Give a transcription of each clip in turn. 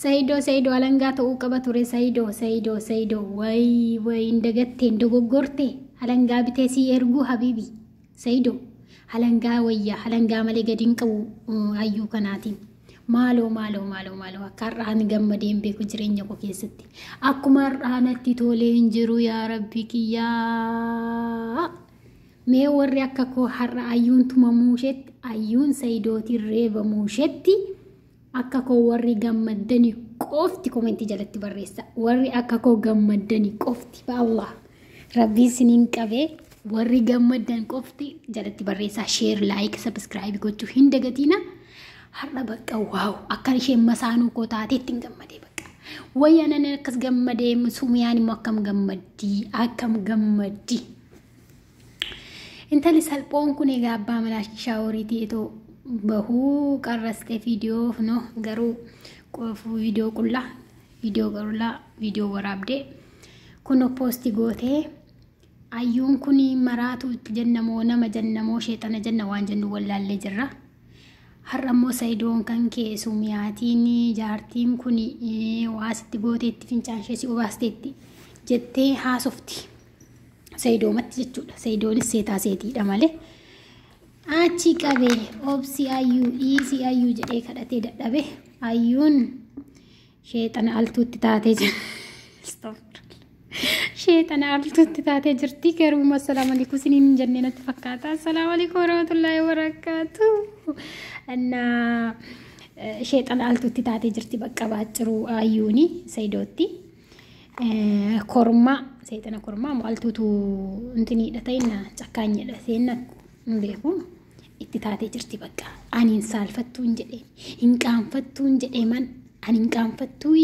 Sayidoo, Sayidoo alangaa ta'uu qaba ture. Sayidoo, Sayidoo, Sayidoo, wayi wayi, hin dagattee, hin dogoggorte. Alangaa bitee sii erguu habiibi. Sayidoo alangaa wayyaa, alangaa malee gadi hin qabu hayyuu kanaatiin. Maaloo, maaloo, maaloo, maaloo, akka har'aa ani gammadee hin beeku jireenya koo keessatti. Akkuma har'aa natti tolee hin jiru, yaa Rabbi kiyyaa. Mee warri akka koo har'a ayyuun tumamuu isheetti, ayyuun Sayidootiin reebamuu isheetti akka koo warri gammaddanii qofti komentii jalatti barreessa. Warri akka koo gammaddanii qofti, Allah. Rabbiin siniin qabee, warri gammaddan qofti jalatti barreessaa. Share, like, subscribe gochuu hin dagatiina. Har'a bakka wow, akka isheen masaanuu koo taateetti hin gammadee bakka. Wayya nan akkas gammadee, Sumiyaan immoo akkam gammaddii, akkam gammaddii. Intalli salphoon kun egaa abbaa manaa shower-iitii itoo bahuu qarrastee viidiyoo no garuu viidiyoo qullaa, viidiyoo qullaa, viidiyoo waraabdee kun post gootee. Ayyuun kun maraatu jennamoo, nama jennamoo, sheexana jenna, waan jennu wallaallee jirra. Har'a immoo Sayidoon kan kee Sumiyaatiin jaartiin kun waa sitti gooteetti, fincaan ishee si obaasteetti jettee haasofti. Sayidoomatti jechuudha. Sayidoonis seetaa seetiidha malee. Achi qabee obsi ayyuu, dhiisii ayyuu jedhee kadhatee dadhabe. Ayyuun sheexana altuutti taatee jira. Sheexana altuutti taatee jirti. Garuu assalaamu alaikum isiniin hin jennee natti fakkaata. Assalaamu alaikum warahmatullaahi wabarakaatu. Innaa sheexana altuutti taatee jirti bakka baaciruu ayyuuni Sayidootti. Kormaa, seexana kormaa altuutu intiniidha ta'inna cakkaanyedha seenna hin beeku, itti taatee jirti bakka. Ani hin saalfattuun jedhee, hin qaanfattuun jedhee, man ani hin qaanfattuu,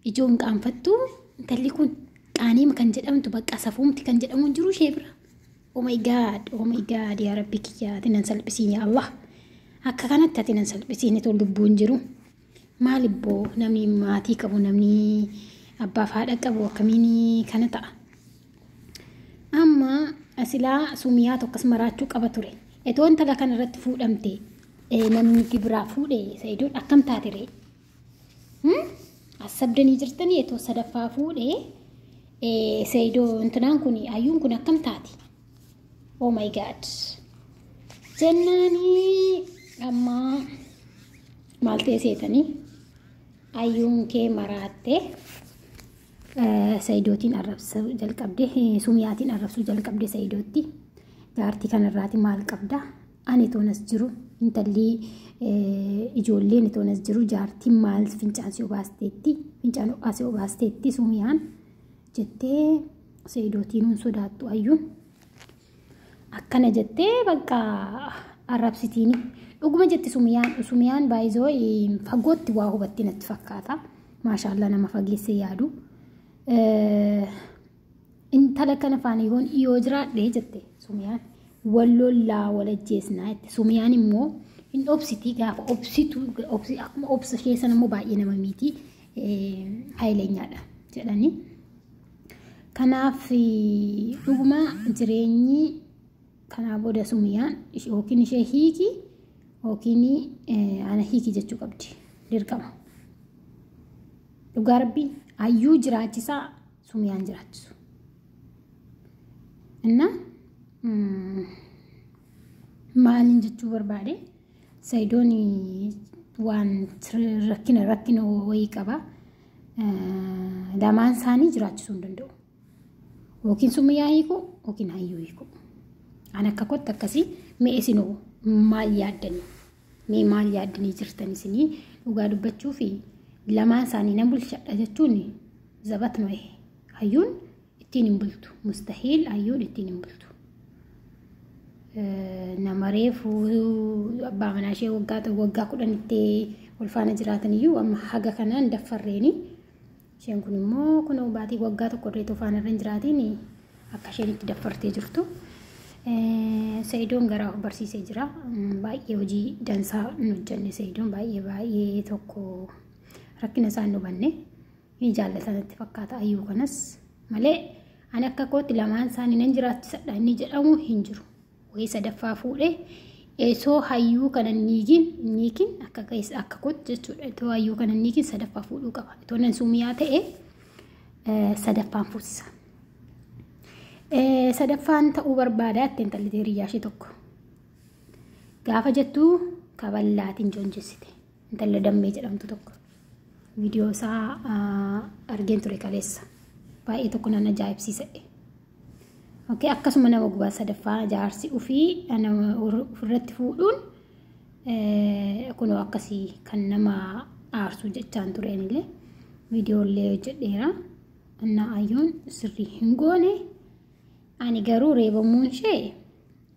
ijoo hin qaanfattuu. Intalli kun qaaniima kan jedhamtu bakka safuumti kan jedhamu hin jiru ishee bira. Oh my God, oh my God, yaa Rabbi kiyya, ati nan salphisiin, yaa Allah. Akka kanatti ati nan salphisiin itoo lubbuun jiru. Maal ibboo, namni maatii qabu, namni abbaaf haadha qabu akkamiin kana ta'a? Amma silaa Sumiyaa tokkos maraachuu qaba ture. Etoo intala kana irratti fuudhamte, namni gibiraa fuudhe Sa'idoon akkam taate ree? Asabdanii jirtanii, etoo sadaffaa fuudhe Sa'idoo intinaan kun, ayyuun kun akkam taati? Oh my God. Jennaanii amma maal ta'e seetanii, ayyuun kee maraattee Sa'idootiin arrabsuu jalqabde, Sumiyaatiin arrabsuu jalqabde Sa'idootti. Jaartii kanarraati maal qabda? Ani toonas jiru, intalli ijoolleen toonas jiru, jaartiin maal fincaan si obaasteetti, fincaan ho'aa si obaasteetti Sumiyaan jettee Sa'idootiin hin sodaattu ayyuun. Akkana jettee bakka arrabsitiini. Dhuguma jetti Sumiyaan. Sumiyaan baay'isoo fagootti waa hubatti natti fakkaata. Maashaallah, nama fageessee yaadu. Intala kana faana yoon dhiyoo jiraadhe jette Sumiyaan. Wal lollaa, wal ajjeesnaa jette. Sumiyaan immoo hin obsiti, gaafa obsitu akkuma obsa ishee sana immoo baay'ee nama miiti, haayileenyaadha jedhanii. Kanaaf dhuguma jireenyi kanaa booda Sumiyaan yookiin ishee hiiki yookiin ana hiiki jechuu qabdi dirqama. Dhugaa Rabbii, ayyuu jiraachisaa, Sumiyaan jiraachisu. Inna maaliin jechuu barbaade, Sayidoon waan rakkina rakkina wayii qaba. Lamaan isaanii jiraachisuu hin danda'u. Yookiin Sumiyaa hiiku yookiin hayyuu hiiku. An akka kootti akkasii. Mee isinoo maal yaaddanii? Mee maal yaaddanii jirtan isinii? Dhugaa dubbachuu fi lamaan isaanii nan bulchadha jechuun zabat no'e. Hayyuun ittiin hin bultu. Mustahiil, hayyuun ittiin hin bultu. Nama reefu abbaa manaa ishee waggaa waggaa 10tti wal faana jiraatan iyyuu amma haga kanaan daffarreeni. Isheen kun immoo kunoo baatii waggaa tokko illee faana irra hin jiraatiin akka isheen itti daffartee jirtu. Sa'idoon garaa of barsiisee jira. Baay'ee hojii dansaa hin hojjenne Sa'idoon, baay'ee baay'ee tokko rakkina isaan hin hubanne. Ni jaallatan itti fakkaata ayyuu kanas malee, ani akka kootti lamaan isaanii nan jiraachisadha inni jedhamu hin jiru. Wayii sadaffaa fuudhee Osoo hayyuu kana niikin akka keessa akka kootti jechuudha. Itoo hayyuu kana niikin sadaffaa fuudhuu qaba. Itoo nan sumiyaa ta'e sadaffaan fuusisa. Sadaffaan ta'uu barbaada ittiin intalli hiriyyaa ishee tokko. Gaafa jettu kaballaatiin joonjessite. Intala Dammee jedhamtu tokko. Viidiyoo isaa argeen ture kaleessa. Baay'ee tokko nan ajaa'ibsiise. Okay, akkasuma nama gubaa sadaffaa jaarsi ofii nama ofirratti fuudhuun kunoo akkasii kan nama aarsu jechaan tureen illee viidiyoo illee hojjedheera. Innaa ayyuun sirrii hin goone. Ani garuu reebamuun ishee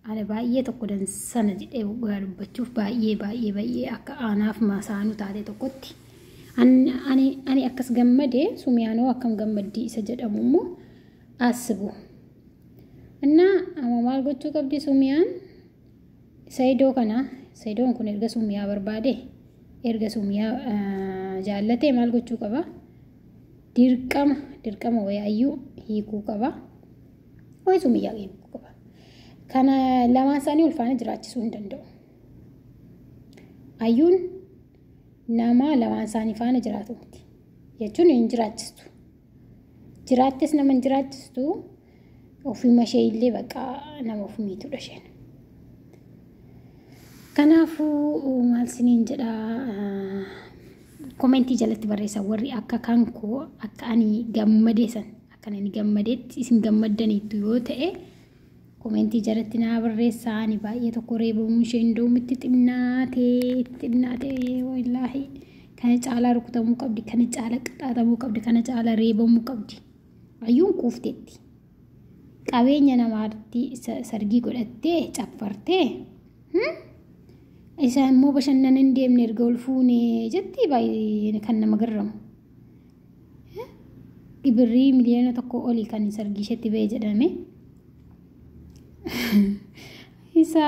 ani baay'ee tokko dansana jedhee dhugaa dubbachuuf baay'ee baay'ee baay'ee akka aanaaf masaanuu taate tokkotti. Ani akkas gammade Sumiyaanoo akkam gammaddii isa jedhamu immoo asibu. Innaa amma maal gochuu qabdi Sumiyaan? Sayidoo kana Sayidoon kun erga Sumiyaa barbaade erga Sumiyaa jaallatee maal gochuu qaba? Dirqama dirqama wayii hiikuu qaba. Wayi Sumiyaa hiikuu qaba. Kana lamaan isaanii ulfaana jiraachisuu hin danda'u. Ayyuun nama lamaan isaanii faana jiraatu miti. Jechuun hin jiraachistu. Jiraattes nama hin jiraachistu ofuma ishee illee bakka nama of miitudha isheen. Kanaafuu maal siniin jedhaa komentii jalatti barreessa warri akka kan koo akka ani gammadee san akka ani gammadeetti isin gammaddaniittu yoo ta'e komentii jalatti naa barreessaa. Ani baay'ee tokko reebamuu ishee indoomitti xinnaatee xinnaatee wallaahi kana caalaa rukutamuu qabdi, kana caalaa qixxaatamuu qabdi, kana caalaa reebamuu qabdi. Ayyuun kuufteetti. Qabeenya namaatti sargii godhattee caffartee isa immoo bashannana hin deemne erga ol fuunee jetti baay'ee kan nama garramu. Birrii 1 miliyoona olii kan sargii isheetti ba'e jedhame. Isa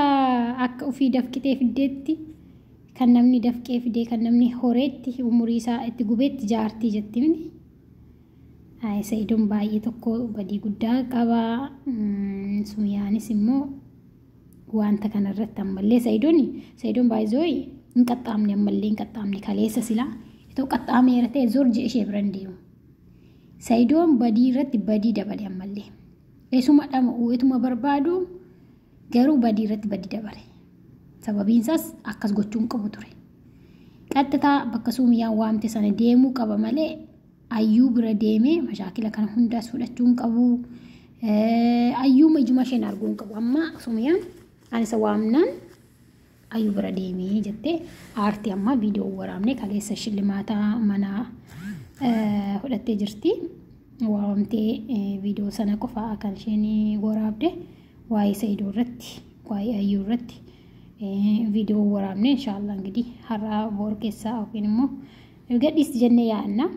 akka ofii dafqitee fiddeetti kan namni dafqee fidee kan namni horeetti umurii isaa itti gubeetti jaartii jetti mini. Sayidoon baay'ee tokko badii guddaa qaba. Sumiyaanis immoo wanta kanarratti ammallee Sayidoon baay'ee hin qaxxaamne ammallee hin qaxxaamne kaleessa silaa itoo qaxxaameera ta'e zor ji'a ishee bira hin deemu. Sayidoon badii irratti badii dabale ammallee. Eesuma dhama'u etuma barbaadu garuu badii irratti badii dabale. Sababiin isaas akkas gochuu hin qabu ture. Qaxxitaa bakka Sumiyaan waamte sana deemuu qaba malee ayyuu bira deemee mashaakila kana hundaas fudhachuu hin qabu. Ayyuu ijuma isheen arguu hin qabu. Amma Sumiyaan ani isa waamnaan ayyuu bira deemee jettee aartii amma viidiyoo waraabnee kaleessa shillimaata mana fudhattee jirti. Waamtee viidiyoo sana qofaa kan isheen waraabde waa'ee Sayidoo irratti waa'ee ayyuu irratti viidiyoo waraabne inshaallah ingidihi har'a boor keessaa yookiin immoo gadhiisti jennee yaadna.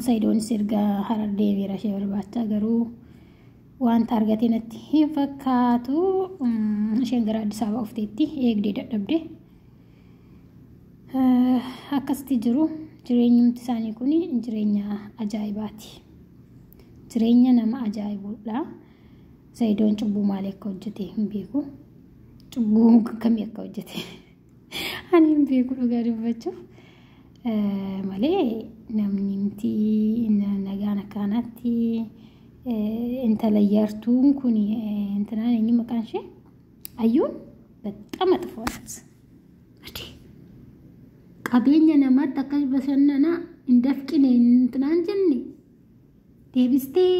Sayidoonis erga harar deebiira ishee barbaachaa garuu wanta argate natti hin fakkaatu. Isheen gara Addis Ababaa dhufteetti eegdee dadhabde. Akkasitti jiru jireenyumti isaanii kun jireenya ajaa'ibaati. Jireenya nama ajaa'ibudha. Sayidoon cubbuu maalii akka hojjete hin beeku. Cubbuu akkamii akka hojjete ani hin beeku dhugaa dubbachuuf. Malee namni miti nagaan akkanatti intala yartuun kun intinaan eenyu maqaan ishee ayyuun በጣም መጥፎ ናት። Qabeenya namaatti akkas bashannanaa hin dafqine intinaan jenne deebistee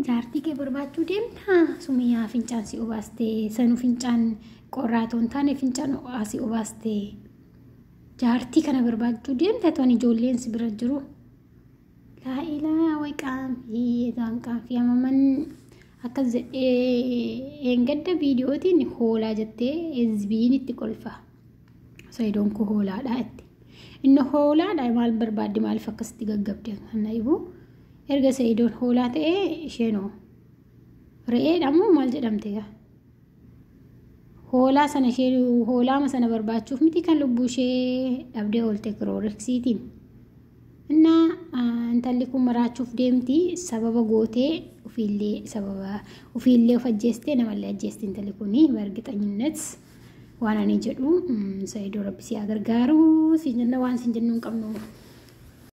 jaartii kee barbaachuu deemtaa Sumayyaa fincaan si obaastee sanuu fincaan qorraa otoo hin taane fincaan ho'aa si obaastee jaartii kana barbaachuu deemta toon ijoolleen si bira jiru. Laa'ilaa way qaanfii egaan qaanfii amaman akkas jedhee eengadda viidiyootiin hoolaa jettee hizbiin itti kolfa. Sayidoon koo hoolaadha itti. Inni hoolaadha maal barbaadde maaliif akkasitti gaggabde kan na dhibu. Erga Sayidoon hoolaa ta'ee isheenoo re'eedha moo maal jedhamte gaa? Hoolaa sana ishee hoolaama sana barbaachuuf miti kan lubbuu ishee dhabdee oolte kirooriksiitiin. Innaa intalli kun maraachuuf deemti sababa gootee ofiillee sababa ofiillee of ajjeestee namallee ajjeesti intalli kun በእርግጠኝነት. Waan ani jedhu, Saidoo, rabbi si haa gargaaru siin jenna, waan siin jennu hin qabnu.